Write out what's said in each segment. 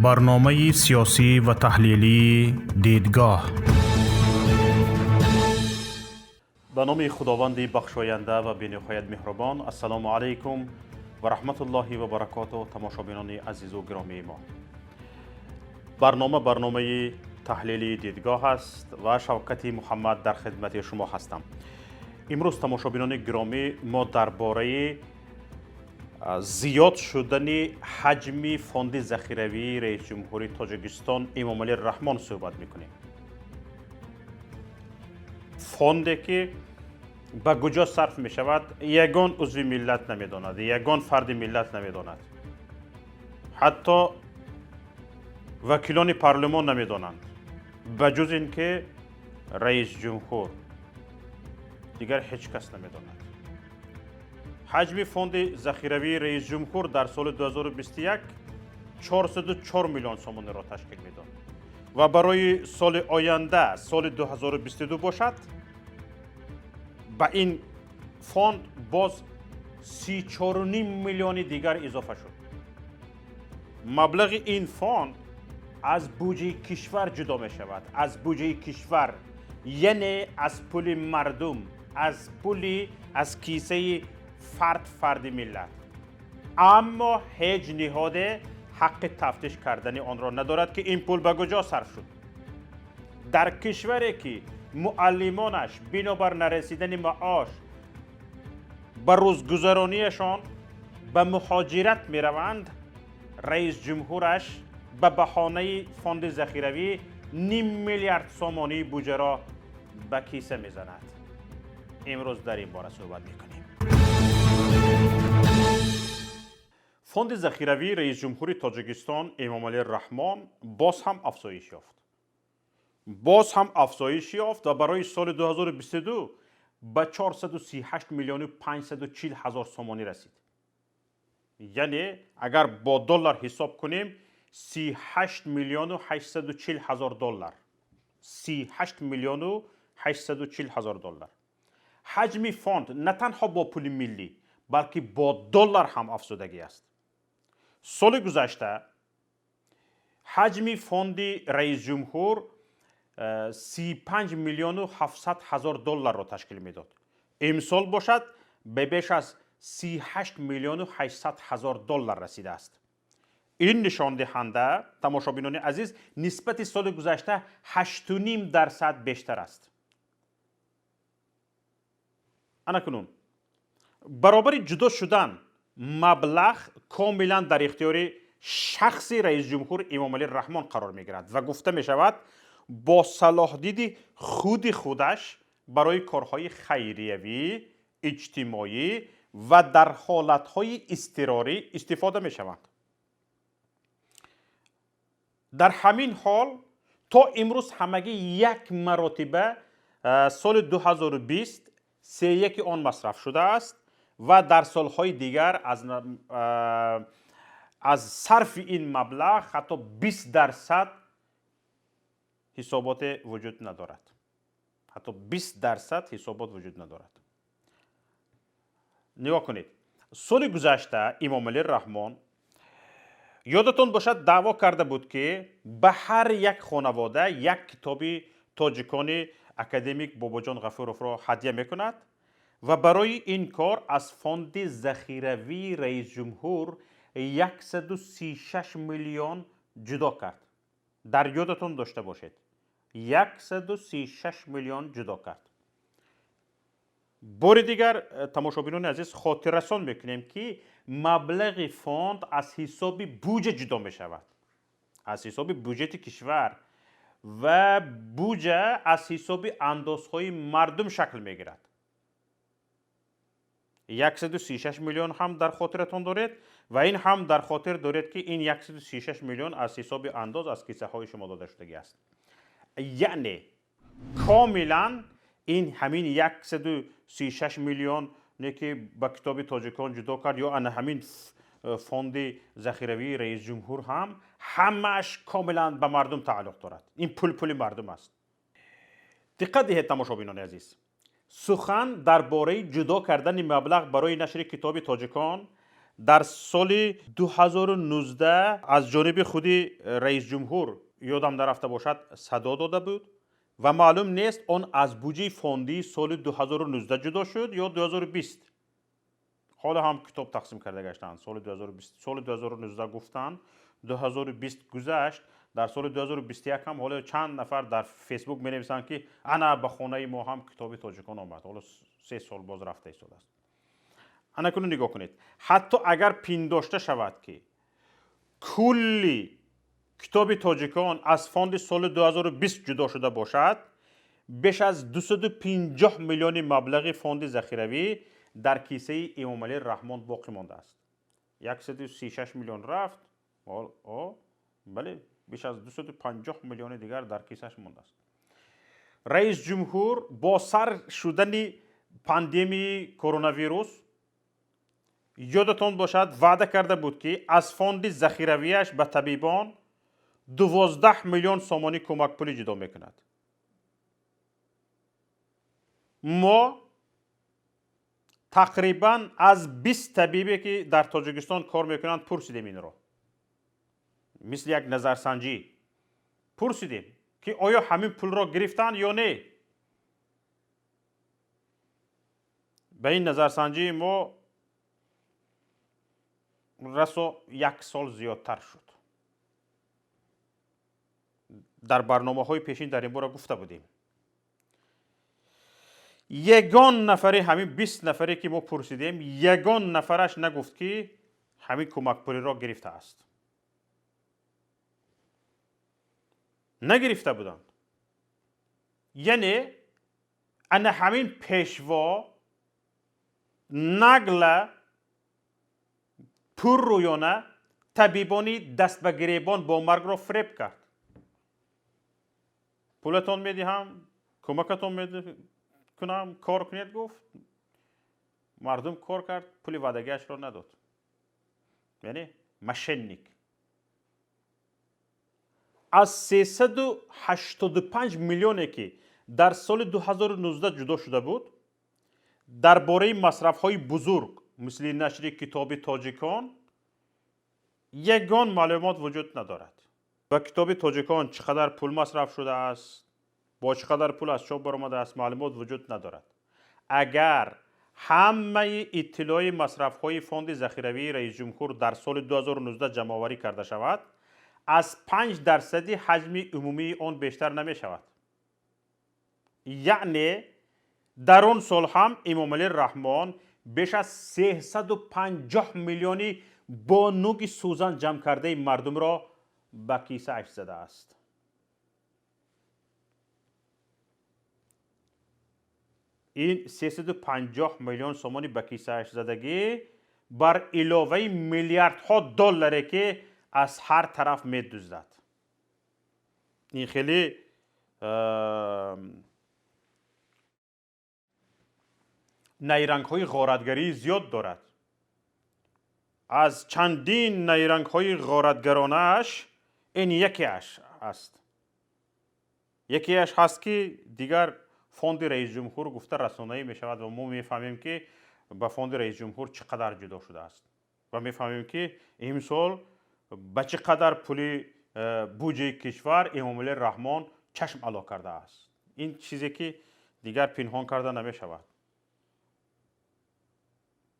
Барномаи сиёсӣ ва таҳлилии «Дидгоҳ». Ба номи Худованди бахшоянда ва бениҳоят меҳрубон. Ассалому алайкум ва раҳматуллоҳи ва баракоту, тамошобинони азизу гиромии мо. Барнома барномаи таҳлили «Дидгоҳ» аст ва Шавкати Муҳаммад дар хидмати шумо ҳастам. Имрӯз, тамошобинони гиромӣ, мо дар бораи зиёд шудани ҳаҷми фонди захиравии раисҷумҳури Тоҷикистон Эмомалӣ Раҳмон суҳбат мекунем. Фонде ки ба куҷо сарф мешавад, ягон узви миллат намедонад, ягон фарди миллат намедонад, ҳатто вакилони парлумон намедонанд, ба ҷуз ин ки раисҷумҳур, дигар ҳеҷ кас намедонад. Ҳаҷми фонди захиравии раисҷумҳур дар соли 2021 404 миллион сомониро ташкил медод ва барои соли оянда, соли 2022 бошад, ба ин фонд боз 34,5 миллиони дигар изофа шуд. Маблағи ин фонд аз буҷаи кишвар ҷудо мешавад, аз буҷаи кишвар, яъне аз пули мардум, аз пули аз кисаи фард фарди миллат. Аммо ҳеҷ ниҳоде ҳаққи тафтиш кардани онро надорад, ки ин пул ба куҷо сарф шуд. Дар кишваре ки муаллимонаш бинобар нарасидани маош ба рӯзгузаронияшон ба муҳоҷират мераванд, раисҷумҳураш ба баҳонаи фонди захиравӣ ним миллиард сомонии буҷаро ба киса мезанад. Имрӯз дар ин бора суҳбат мекунем. Фонди захиравии раисҷумҳури Тоҷикистон Эмомалӣ Раҳмон боз ҳам афзоиш ёфт, боз ҳам афзоиш ёфт ва барои соли 2022 ба 438 миллиону 540 ҳазор сомонӣ расид. Яъне агар бо доллар ҳисоб кунем, 38 миллиону 840 ҳазор доллар, 38 миллиону 840 ҳазор доллар. Ҳаҷми фонд на танҳо бо пули миллӣ, балки бо доллар ҳам афзудагӣ аст. Соли гузашта ҳаҷми фонди раисҷумҳур 35 миллиону 700 ҳазор долларро ташкил медод, имсол бошад, ба беш аз 38 миллиону 800 ҳазор доллар расидааст. Ин нишондиҳанда, тамошобинони азиз, нисбати соли гузашта 8,5% бештар аст. Анакунун баробари ҷудо шудан маблағ комилан дар ихтиёри шахси раисҷумҳур Эмомалӣ Раҳмон қарор мегирад ва гуфта мешавад, бо салоҳдиди худи худаш барои корҳои хайриявӣ, иҷтимоӣ ва дар ҳолатҳои изтирорӣ истифода мешаванд. Дар ҳамин ҳол то имрӯз ҳамагӣ як маротиба, соли 2020, сеяки он масраф шудааст ва дар солҳои дигар аз сарфи ин маблағ ҳатто 20% ҳисоботе вуҷуд надорад, ҳатто 20% ҳисобот вуҷуд надорад. Нигоҳ кунед, соли гузашта Эмомалӣ Раҳмон, ёдатон бошад, даъво карда буд, ки ба ҳар як хонавода як китоби тоҷикони академик Бобоҷон Ғафуровро ҳадя мекунад ва барои ин кор аз фонди захиравии раисҷумҳур 136 миллион ҷудо кард. Дар ёдатон дошта бошед, 136 миллион ҷудо кард. Бори дигар, тамошобинони азиз, хотиррасон мекунем, ки маблағи фонд аз ҳисоби буҷа ҷудо мешавад, аз ҳисоби буҷети кишвар, ва буҷа аз ҳисоби андозҳои мардум шакл мегирад. 136 миллион ҳам дар хотиратон доред ва ин ҳам дар хотир доред, ки ин 136 миллион аз ҳисоби андоз, аз кисаҳои шумо дода шудагӣ аст. Яъне комилан ин ҳамин 136 миллион не ки ба китоби тоҷикон ҷудо кард ё ана ҳамин фонди захиравии раисҷумҳур ҳам, ҳамааш комилан ба мардум тааллуқ дорад. Ин пул пули мардум аст. Диққат диҳед, тамошобинони азиз, сухан дар бораи ҷудо кардани маблағ барои нашри китоби тоҷикон Дар соли 2019 аз ҷониби худи раисҷумҳур, ёдам нарафта бошад, садо дода буд ва маълум нест, он аз буҷаи фондии соли 2019 ҷудо шуд ё 2020. Ҳоло ҳам китоб тақсим карда гаштанд. Соли 2020, соли 2019 гуфтанд, 2020 гузашт. Дар соли 2021 ҳам ҳоло чанд нафар дар Фейсбук менависанд, ки ана ба хонаи мо ҳам китоби тоҷикон омад. Ҳоло 3 сол боз рафта истодааст. Ана кунун нигоҳ кунед, ҳатто агар пиндошта шавад, ки кулли китоби тоҷикон аз фонди соли 2020 ҷудо шуда бошад, беш аз 250 миллиони маблағи фонди захиравӣ дар кисаи Эмомалӣ Раҳмон боқӣ мондааст. 136 миллион рафт, бале, беш аз 250 миллиони дигар дар кисааш мондааст. Раисҷумҳур бо сар шудани пандемияи коронавирус, ёдатон бошад, ваъда карда буд, ки аз фонди захиравиаш ба табибон 12 миллион сомонӣ кӯмакпулӣ ҷудо мекунад. Мо тақрибан аз 20 табибе, ки дар Тоҷикистон кор мекунанд, пурсидем. Инро мисли як назарсанҷӣ пурсидем, ки оё ҳамин пулро гирифтанд ё не. Ба ин назарсанҷии мо расо як сол зиёдтар шуд. Дар барномаҳои пешин дар ин бора гуфта будем. Ягон нафаре, ҳамин 20 нафаре, ки мо пурсидем, ягон нафараш нагуфт, ки ҳамин кӯмакпулиро гирифтааст. Нагирифта буданд. Яъне ана ҳамин пешво нагла пуррӯёна табибони дастбагиребон бо маргро фиреб кард. Пулатон медиҳам, кӯмакатон мекунам, кор кунед, гуфт. Мардум кор кард, пули ваъдагиашро надод. Яъне мошенник. Аз 385 миллионе, ки дар соли 2019 ҷудо шуда буд, дар бораи масрафҳои бузург, мисли нашри китоби тоҷикон, ягон маълумот вуҷуд надорад. Ба китоби тоҷикон чӣ қадар пул масраф шудааст, бо чӣ қадар пул аз чоп баромадааст, маълумот вуҷуд надорад. Агар ҳамаи иттилои масрафҳои фонди захиравии раисҷумҳур дар соли 2019 ҷамъоварӣ карда шавад, аз 5 дарсади ҳаҷми умумии он бештар намешавад. Яъне дар он сол ҳам Эмомалӣ Раҳмон беш аз 350 миллиони бо нуги сӯзан ҷамъ кардаи мардумро ба кисааш задааст. Ин 350 миллион сомони ба кисааш задагӣ бар иловаи миллиардҳо долларе, ки аз ҳар тараф медуздад. Ин хеле найрангҳои ғоратгарии зиёд дорад. Аз чандин найрангҳои ғоратгаронааш ин якеаш аст. Якеаш ҳаст, ки дигар фонди раисҷумҳур гуфта расонаӣ мешавад ва мо мефаҳмем, ки ба фонди раисҷумҳур чӣ қадар ҷудо шудааст, ва мефаҳмем, ки имсол ба чӣ қадар пули буҷаи кишвар Эмомалӣ Раҳмон чашм ало кардааст. Ин чизе, ки дигар пинҳон карда намешавад.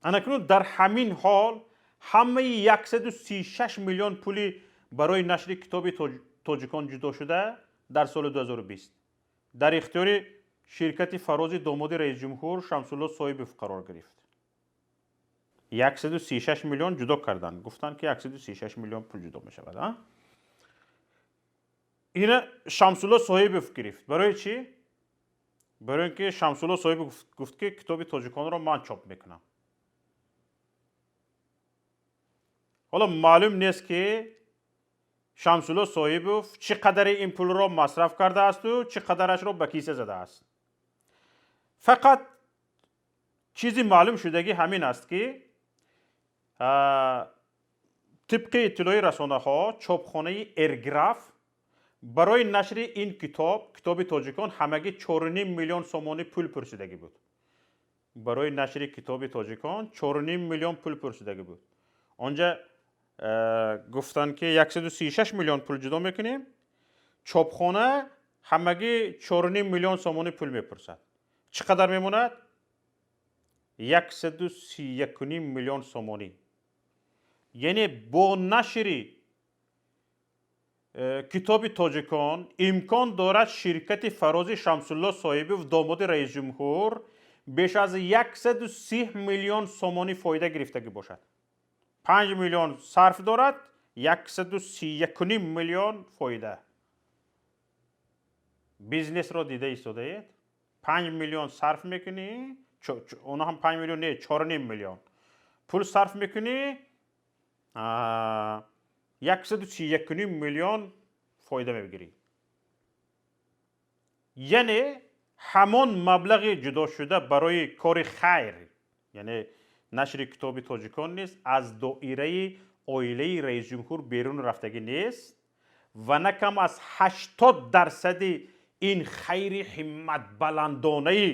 Анакнун дар ҳамин ҳол ҳамаи 136 миллион пули барои нашри китоби тоҷикон ҷудо шуда дар соли 2020 дар ихтиёри ширкати Фарози домоди раисҷумҳур Шамсулло Соҳибов қарор гирифт. 136 миллион ҷудо карданд, гуфтанд, ки 136 миллион пул ҷудо мешавад. Ина Шамсулло Соҳибов гирифт. Барои чӣ? Барои ин ки Шамсулло Соҳибов гуфт, ки китоби тоҷиконро ман чоп мекунам. Ҳоло маълум нест, ки Шамсулло Соҳибов чӣ қадари ин пулро масраф кардаасту чӣ қадарашро ба киса задааст. Фақат чизи маълум шудагӣ ҳамин аст, ки тибқи иттилои расонаҳо, чопхонаи Эрграф барои нашри ин китоб, китоби тоҷикон, ҳамагӣ 4,5 миллион сомонӣ пул пурсидагӣ буд. Барои нашри китоби тоҷикон 4,5 миллион пул пурсидагӣ буд. Онҷа гуфтанд, ки 136 миллион пул ҷудо мекунем, чопхона ҳамагӣ 4,5 миллион сомонӣ пул мепурсад. Чӣ қадар мемонад? 131,5 миллион сомонӣ. Яъне бо нашри китоби тоҷикон имкон дорад ширкати Фарози Шамсулло Соҳибов, домоди раисҷумҳур, беш аз 130 миллион сомонӣ фоида гирифтагӣ бошад. 5 миллион сарф дорад, 131,5 миллион фоида. Бизнесро дида истодаед? 5 миллион сарф мекунӣ, оно ҳам 5 миллион не, 4,5 миллион пул сарф мекунӣ, 131,5 миллион фоида мегирӣ. Яъне ҳамон маблағи ҷудошуда барои кори хайр, яъне нашри китоби тоҷикон нест, аз доираи оилаи раисҷумҳур берун рафтагӣ нест ва на кам аз 80% ин хайри ҳимматбаландонаи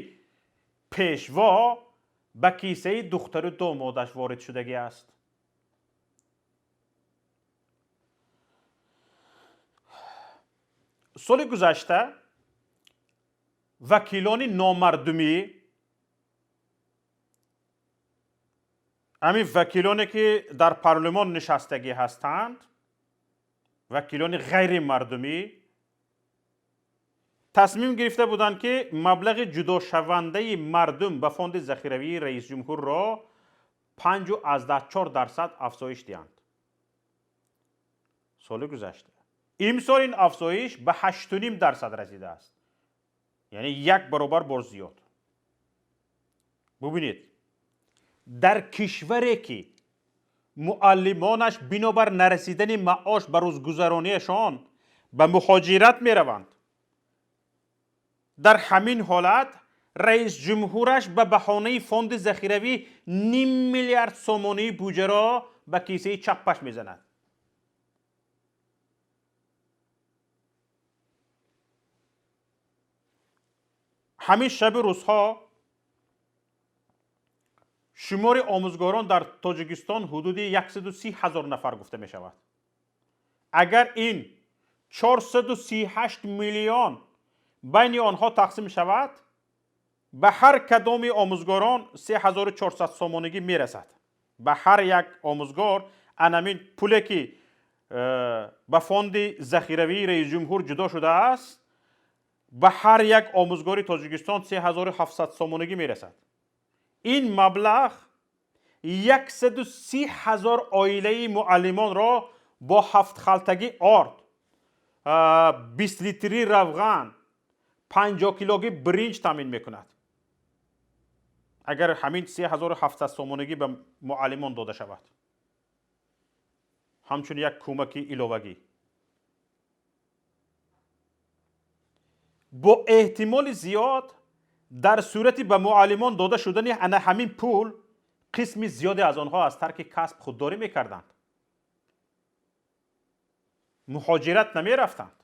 пешво ба кисаи духтару домодаш ворид шудагӣ аст. Соли гузашта вакилони номардумӣ, ҳамин вакилоне ки дар парлумон нишастагӣ ҳастанд, вакилони ғайримардумӣ, тасмим гирифта буданд, ки маблағи ҷудошавандаи мардум ба фонди захиравии раисҷумҳурро 5,4% афзоиш диҳанд. Соли гузашта. Имсол ин афзоиш ба 8,5% расидааст, яъне як баробар боз зиёд. Бубинед, дар кишваре ки муаллимонаш бинобар нарасидани маош ба рӯзгузаронияшон ба муҳоҷират мераванд, дар ҳамин ҳолат раисҷумҳураш ба баҳонаи фонди захиравӣ ним миллиард сомонии буҷаро ба кисаи чаппаш мезанад. Ҳамин шаби рӯзҳо шумори омӯзгорон дар Тоҷикистон ҳудуди 130 ҳазор нафар гуфта мешавад. Агар ин 438 миллион байни онҳо тақсим шавад, ба ҳар кадоми омӯзгорон 3400 сомонигӣ мерасад. Ба ҳар як омӯзгор анамин пуле ки ба фонди захиравии раисҷумҳур ҷудо шудааст, ба ҳар як омӯзгори Тоҷикистон 3700 сомонигӣ мерасад. Ин маблағ 130 ҳазор оилаи муаллимонро бо ҳафтхалтагӣ орд, 20 литрӣ равған, 50 килогӣ биринҷ таъмин мекунад. Агар ҳамин 3700 сомонигӣ ба муаллимон дода шавад, ҳамчун як кӯмаки иловагӣ. Бо эҳтимоли зиёд дар сурати ба муаллимон дода шудани ана ҳамин пул, қисми зиёде аз онҳо аз тарки касб худдорӣ мекарданд, муҳоҷират намерафтанд,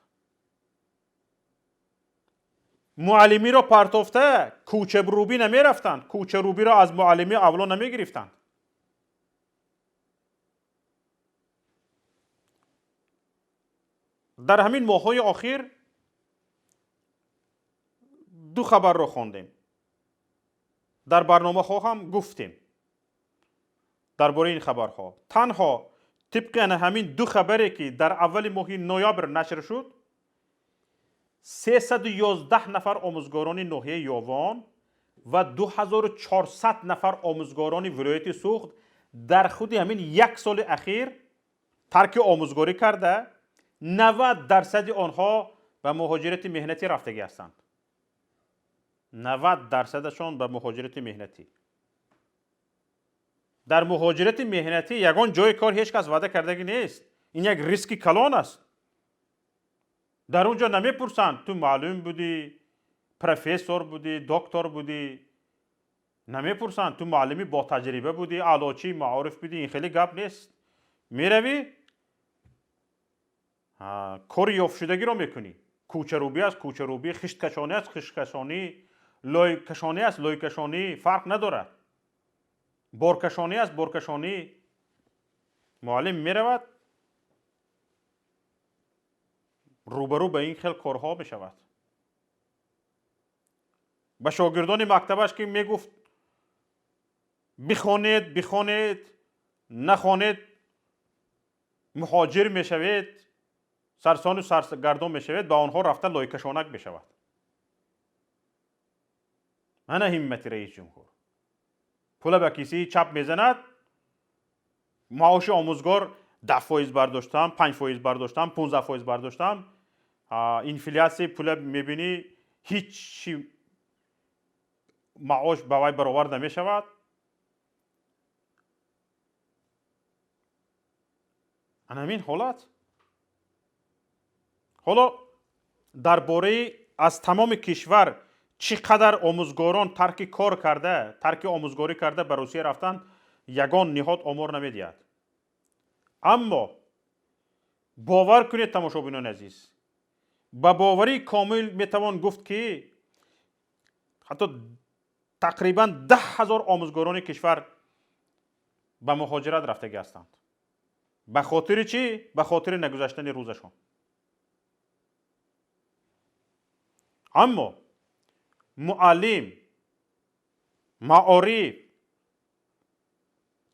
муаллимиро партофта кӯчарӯбӣ намерафтанд, кӯчарӯбиро аз муаллимӣ авло намегирифтанд. Дар ҳамин моҳҳои охир ду хабарро хондем, дар барномаҳо ҳам гуфтем дар бораи ин хабарҳо. Танҳо тибқи ана ҳамин ду хабаре ки дар аввали моҳи ноябр нашр шуд, 311 нафар омӯзгорони ноҳияи Ёвон ва 2400 нафар омӯзгорони вилояти Суғд дар худи ҳамин як соли ахир тарки омӯзгорӣ карда, 90% онҳо ба муҳоҷирати меҳнатӣ рафтагӣ ҳастанд. 90%-ашон ба муҳоҷирати меҳнатӣ. Дар муҳоҷирати меҳнатӣ ягон ҷои кор ҳеҷ кас ваъда кардагӣ нест. Ин як риски калон аст. Дар он ҷо намепурсанд, ту маълум будӣ, профессор будӣ, доктор будӣ. Намепурсанд, ту муаллими ботаҷриба будӣ, аълочии маориф будӣ. Ин хеле гап нест. Меравӣ, кори ёфтшудагиро мекунӣ. Кӯчарӯбӣ аст, кӯчарӯбӣ, хишткашонӣ аст, хишткашонӣ, лойкашонӣ аст, лойкашонӣ, фарқ надорад. Боркашонӣ аст, боркашонӣ. Муаллим меравад, рӯбарӯ ба ин хел корҳо мешавад. Ба шогирдони мактабаш ки мегуфт бихонед, бихонед, нахонед, муҳоҷир мешавед, сарсону саргардон мешавед, ба онҳо рафта лойкашонак мешавад. Мана ҳиммати раис ҷумҳур. Пула ба кисаи чап мезанад, маоши омӯзгор 10% бардоштам, 5% бардоштам, 15% бардоштам. Инфляция пула мебинӣ, ҳеҷ маош ба вай баровар намешавад. Ана ҳамин ҳолат. Ҳоло дар бораи аз тамоми кишвар чӣ қадар омӯзгорон тарки кор карда, тарки омӯзгорӣ карда ба Русия рафтанд, ягон ниҳод омор намедиҳад. Аммо бовар кунед, тамошобинони азиз, ба боварии комил метавон гуфт, ки ҳатто тақрибан 10 000 омӯзгорони кишвар ба муҳоҷират рафтагӣ ҳастанд. Ба хотири чӣ? Ба хотири нагузаштани рӯзашон. Аммо муаллим, маориф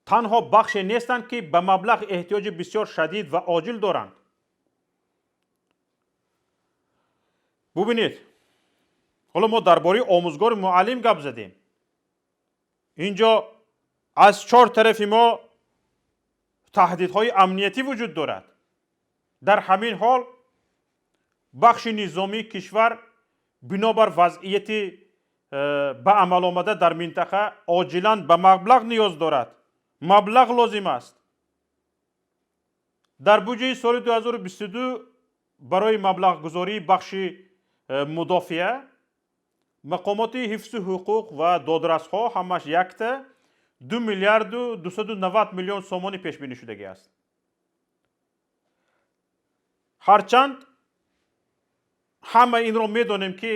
танҳо бахше нестанд, ки ба маблағ эҳтиёҷи бисёр шадид ва оҷил доранд. Бубинед, ҳоло мо дар бораи омӯзгори муаллим гап задем. Инҷо аз чор тарафи мо таҳдидҳои амниятӣ вуҷуд дорад. Дар ҳамин ҳол бахши низомии кишвар бинобар вазъияти ба амал омада дар минтақа оҷилан ба маблағ ниёз дорад. Маблағ лозим аст. Дар буҷаи соли 2022 барои маблағгузории бахши мудофиа мақомоти ҳифзи ҳуқуқ ва додрасҳо ҳамаш якта 2 миллиарду 290 миллион сомонӣ пешбинӣ шудагӣ аст. Ҳарчанд ҳама инро медонем, ки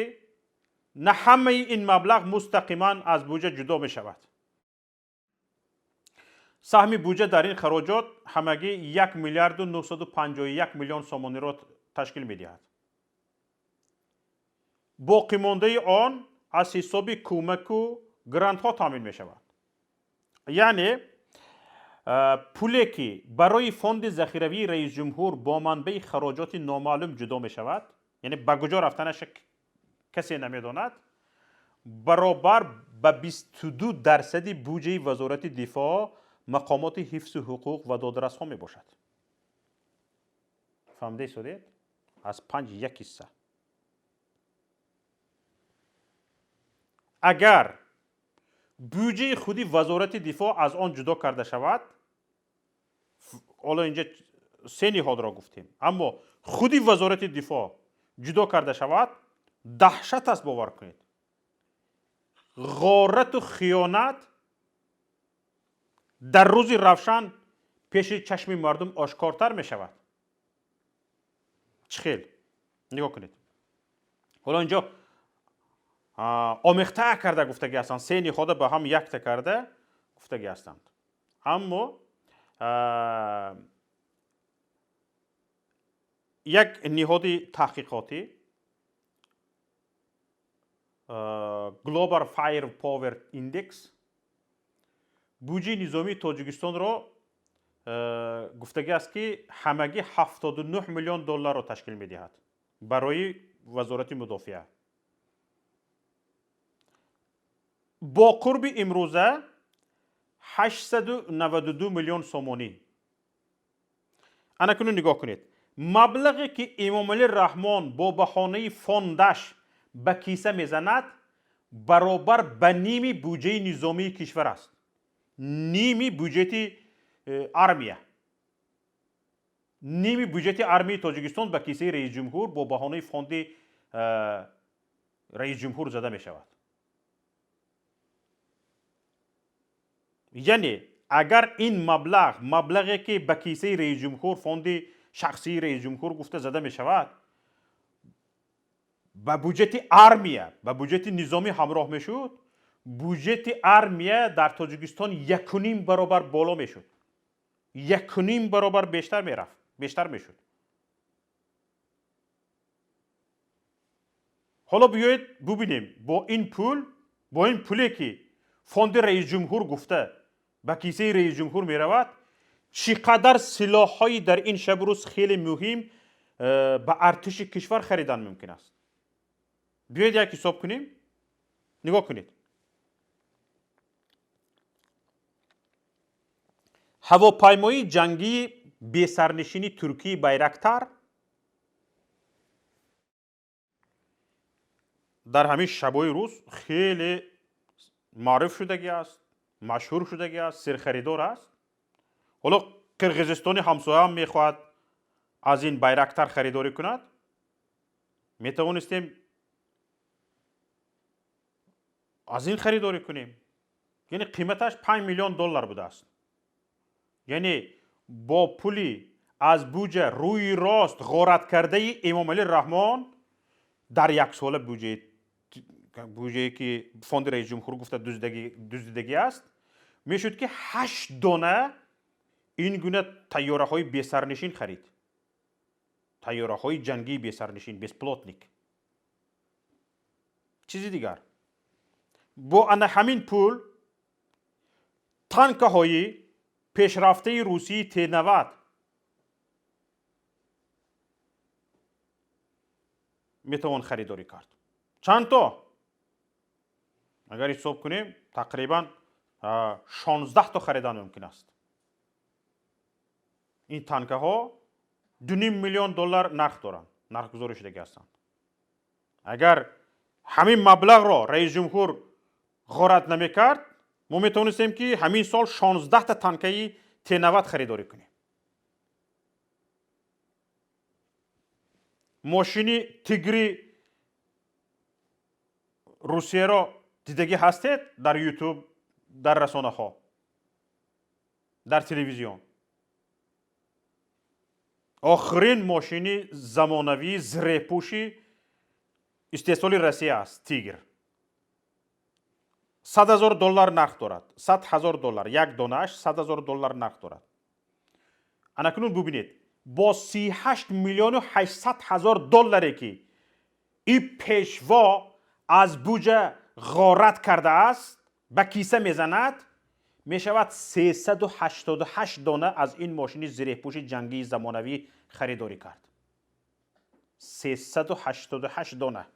на ҳамаи ин маблағ мустақиман аз буҷа ҷудо мешавад. Саҳми буҷа дар ин хароҷот ҳамагӣ 1 миллиарду 951 миллион сомониро ташкил медиҳад. Боқимондаи он аз ҳисоби кӯмаку грантҳо таъмин мешавад. Яъне пуле, ки барои фонди захиравии раисҷумҳур бо манбаи хароҷоти номаълум ҷудо мешавад, яъне ба куҷо рафтанаш касе намедонад, баробар ба 22% буҷаи вазорати дифоъ, мақомоти ҳифзи ҳуқуқ ва додрасҳо мебошад. Фаҳмида истодед? Аз панҷ як ҳисса. Агар буҷаи худи вазорати дифоъ аз он ҷудо карда шавад, ҳоло инҷа се ниҳодро гуфтем, аммо худи вазорати дифоъ ҷудо карда шавад, даҳшат аст, бовар кунед. Ғорату хиёнат дар рӯзи равшан пеши чашми мардум ошкортар мешавад. Чӣ хел? Нигоҳ кунед. Ҳоло инҷо омехта карда гуфтагӣ ҳастанд, се ниҳода ба ҳам якта карда гуфтагӣ ҳастанд. Аммо як ниҳоди таҳқиқотӣ Global Fire Power Index буҷаи низомии Тоҷикистонро гуфтагӣ аст, ки ҳамагӣ 79 миллион долларро ташкил медиҳад барои вазорати мудофиа. Бо қурби имрӯза 892 миллион сомонӣ. Ана кунун нигоҳ кунед. Маблағе, ки Эмомалӣ Раҳмон бо баҳонаи фондаш ба киса мезанад, баробар ба ними буҷаи низомии кишвар аст. Ними буҷети армия. Ними буҷети армияи Тоҷикистон ба кисаи раисҷумҳур бо баҳонаи фонди раисҷумҳур зада мешавад. Яъне агар ин маблағ, маблағе, ки ба кисаи раисҷумҳур, фонди шахсии раисҷумҳур гуфта зада мешавад, ба буҷети армия, ба буҷети низомӣ ҳамроҳ мешуд, буҷети армия дар Тоҷикистон 1,5 баробар боло мешуд. 1.5 баробар бештар мерафт, бештар мешуд. Ҳоло биёед бубинем, бо ин пул, бо ин пуле ки фонди раисҷумҳур гуфта ба кисаи раисҷумҳур меравад, чӣ қадар силоҳҳои дар ин шабу рӯз хеле муҳим ба артиши кишвар харидан мумкин аст. Биёед як ҳисоб кунем. Нигоҳ кунед. Ҳавопаймои ҷангии бесарнишини туркии Байрактар дар ҳамин шабои рӯз хеле маъруф шудагӣ аст, машҳур шудагӣ аст, серхаридор аст. Ҳоло Қирғизистони ҳамсояам мехоҳад аз ин Байрактар харидорӣ кунад. Метавонистем аз ин харидорӣ кунем. Яъне қиматаш 5 миллион доллар будааст. Яъне бо пули аз буҷа рӯи рост ғорат кардаи Эмомалӣ Раҳмон дар яксола буҷае ки фонди раисҷумҳур гуфта дуздидагӣ аст, мешуд ки 8 дона ин гуна тайёраҳои бесарнишин харид. Тайёраҳои ҷангии бесарнишин, беспилотник. Чизи дигар, бо ана ҳамин пул танкаҳои пешрафтаи русии Т-90 метавон харидорӣ кард. Чанд то? Агар ҳисоб кунем, тақрибан 16 то харидан мумкин аст. Ин танкаҳо 2.5 миллион доллар нарх доранд, нархгузорӣ шудагӣ ҳастанд. Агар ҳамин маблағро раисҷумҳур ғорат намекард, мо метавонистем ки ҳамин сол 16 та танкаи Т-90 харидорӣ кунем. Мошини Тигри Русияро дидагӣ ҳастед дар Ютуб, дар расонаҳо, дар телевизион. Охирин мошини замонавии зиреҳпӯши истеҳсоли Россия аст, Тигр. 100 000 доллар нарх дорад. 100 000 доллар. Як донааш 100 000 доллар нарх дорад. Анакунун бубинед, бо 38 800 000 долларе ки и пешво аз буҷа ғорат кардааст, ба киса мезанад, мешавад 388 дона аз ин мошини зиреҳпӯши ҷангии замонавӣ харидорӣ кард. 388 дона.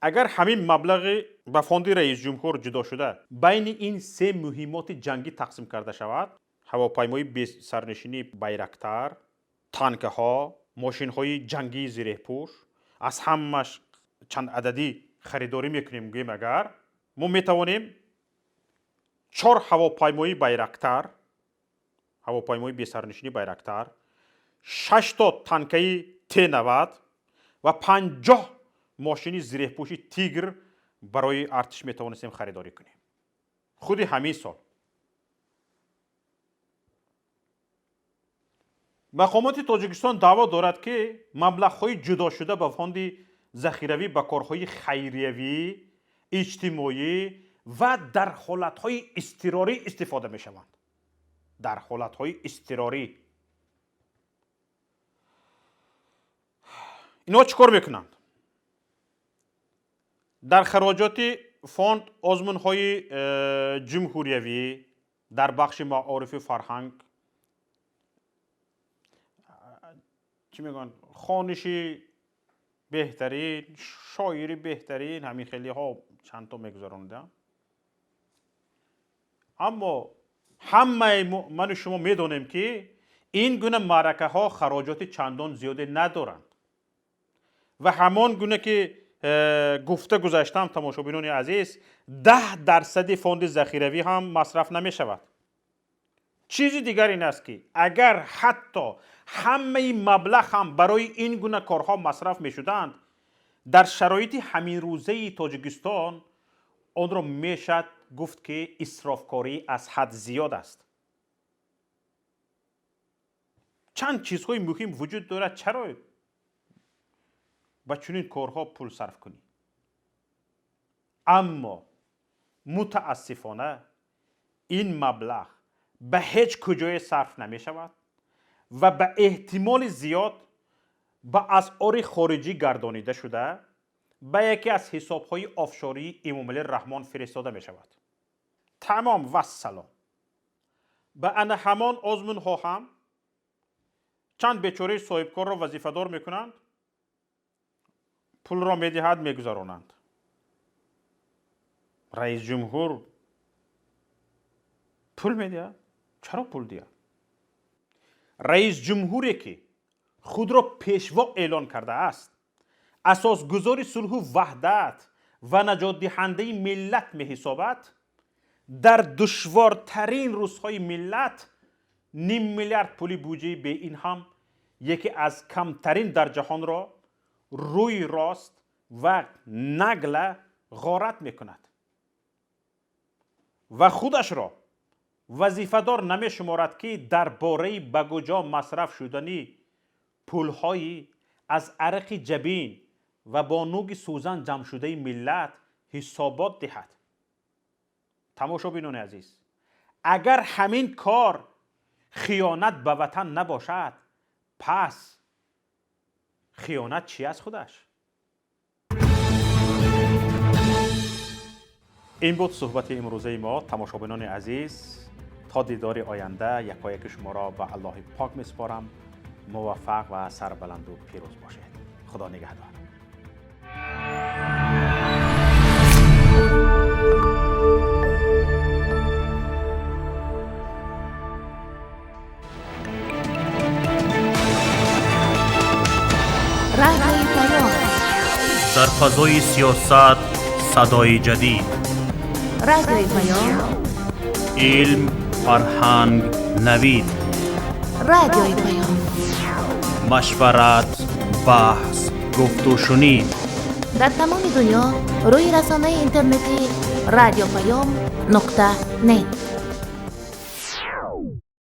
Агар ҳамин маблағи ба фонди раисҷумҳур ҷудо шуда байни ин се муҳиммоти ҷангӣ тақсим карда шавад, ҳавопаймои бесарнишини Байрактар, танкаҳо, мошинҳои ҷангии зиреҳпӯш, аз ҳамаш чанд ададӣ харидорӣ мекунем, гӯем, агар мо метавонем 4 ҳавопаймои Байрактар, ҳавопаймои бесарнишини Байрактар, 6 то танкаи Т-90 ва 50 мошини зиреҳпӯши Тигр барои артиш метавонистем харидорӣ кунем. Худи ҳамин сол. Мақомоти Тоҷикистон даъво дорад, ки маблағҳои ҷудошуда ба фонди захиравӣ ба корҳои хайриявӣ, иҷтимоӣ ва дар ҳолатҳои изтирорӣ истифода мешаванд. Дар ҳолатҳои изтирорӣ. Инҳо чӣ кор мекунанд? Дар хароҷоти фонд озмунҳои ҷумҳуриявӣ дар бахши маорифи фарҳанг, чӣ мегӯянд, хониши беҳтарин, шоири беҳтарин, ҳамин хелиҳо чандто мегузаронидам. Аммо ҳамаи ману шумо медонем, ки ин гуна маъракаҳо хароҷоти чандон зиёде надоранд ва ҳамон гуна ки гуфта гузаштам, тамошобинони азиз, 10% фонди захиравӣ ҳам масраф намешавад. Чизи дигар ин аст, ки агар ҳатто ҳамаи маблағ ҳам барои ин гуна корҳо масраф мешуданд, дар шароити ҳаминрӯзаи Тоҷикистон онро мешад гуфт, ки исрофкорӣ аз ҳад зиёд аст. Чанд чизҳои муҳим вуҷуд дорад, чаро ба чунин корҳо пул сарф кунӣ? Аммо мутаассифона Ин маблағ ба ҳеҷ куҷое сарф намешавад ва ба эҳтимоли зиёд ба асъори хориҷӣ гардонида шуда ба яке аз ҳисобҳои офшории Эмомалӣ Раҳмон фиристода мешавад. Тамом, вассалом. Ба ана ҳамон озмунҳо ҳам чанд бечораи соҳибкорро вазифадор мекунанд, пулро медиҳад, мегузаронанд. Раис ҷумҳур пул медиҳад? Чаро пул диҳад? Раис ҷумҳуре ки худро пешво эълон кардааст, асосгузори сулҳу ваҳдат ва наҷотдиҳандаи миллат меҳисобад, дар душвортарин рӯзҳои миллат ним миллиард пули буҷаи беин ҳам яке аз камтарин дар ҷаҳонро рӯи рост ва нагла ғорат мекунад ва худашро вазифадор намешуморад, ки дар бораи ба куҷо масраф шудани пулҳои аз арақи ҷабин ва бо нӯги сӯзан ҷамъшудаи миллат ҳисобот диҳад. Тамошобинони азиз, агар ҳамин кор хиёнат ба ватан набошад, пас хиёнат чи аст худаш? Ин буд суҳбати имрӯзаи мо, тамошобинони азиз. То дидори оянда якояки шуморо ба Аллоҳи пок месупорам. Муваффақ ва сарбаланду пирӯз бошед. Худо нигаҳдор. Радиои Паём. Дар фазои сиёсат садои ҷадид. Радиои Паём. Илм, фарҳанг, навид. Радиои Паём. Машварат, баҳс, гуфтушунид. Дар тамоми дунё рӯи расонаи интернетии радиопаём.нет.